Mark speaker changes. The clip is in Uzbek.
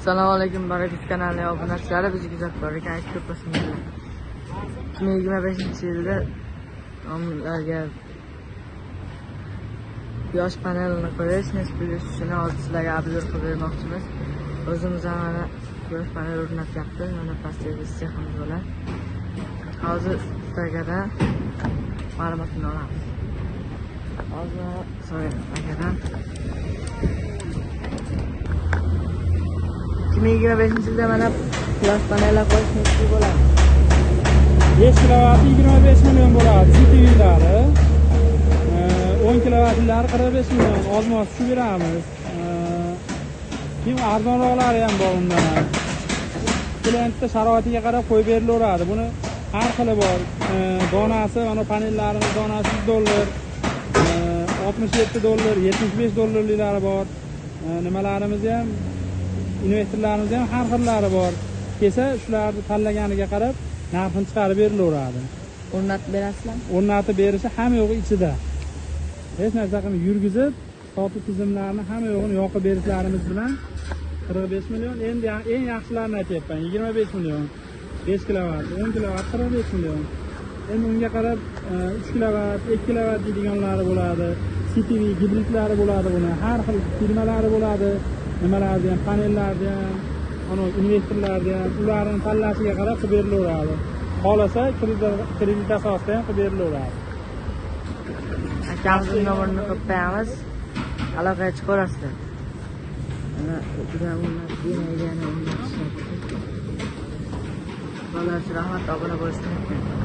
Speaker 1: Assalomu alaykum Barakut kanalining obunachilari, bizni kuzatib borgan aka opa-singillar. 2025-yilda ularga quyosh panelini qo'yish necha pulga tushishini hozir sizlarga obzor qilib bermoqchimiz. O'zimiz ham mana quyosh paneli o'rnatyapmiz. Mana pastda seximiz bo'ladi. Hozir ustagadan ma'lumotini olamiz. Hozir so'raymiz akadan. 2025-yilda mana quyosh panellar qo'yish necha pul bo'ladi?
Speaker 2: 5 kilovat 25 million bo'ladi CTV'lari. 10 kilovatlari 45 million, ozmoz tushib beramiz. Keyin arzonroqlari ham bor undan. Klientni sharoitiga qarab qo'yib berilaveradi. Buni har xili bor. Donasi, mana panellarimiz donasi $100, $67, $75 dollarliklari bor. Nimalarimiz ham, investorlarimiz ham har xillari bor. Kelsa shularni tanlaganiga qarab narxini chiqarib berilaveradi.
Speaker 1: O'rnatib berasizlarmi?
Speaker 2: O'rnatib berishi hamma yo'g'i ichida. Hech narsa qilmay yurgizib, sotuv tizimlarini hamma yo'g'ini yoqib berishlarimiz bilan 45 million. Endi eng yaxshilarini aytyapman. 25 million, 5 kilovat, 10 kilovat 45 million. Endi unga qarab 3 kilovat, 2 kilovat deydiganlari bo'ladi. CTV gibridlari bo'ladi buni. Har xil firmalari bo'ladi. Nimalarni ham, panellarni ham, ana investorlarni ham ularni tanlashiga qarab qilib berilaveradi. Xohlasa kredit asosida ham qilib berilaveradi.
Speaker 1: Akamizning nomerini qo'yib qo'yamiz. Aloqaga chiqaverasizlar. Mana juda o'rnatib, o'rnatishyapti. Bolalar, rahmat, obuna bo'lishni unutmang.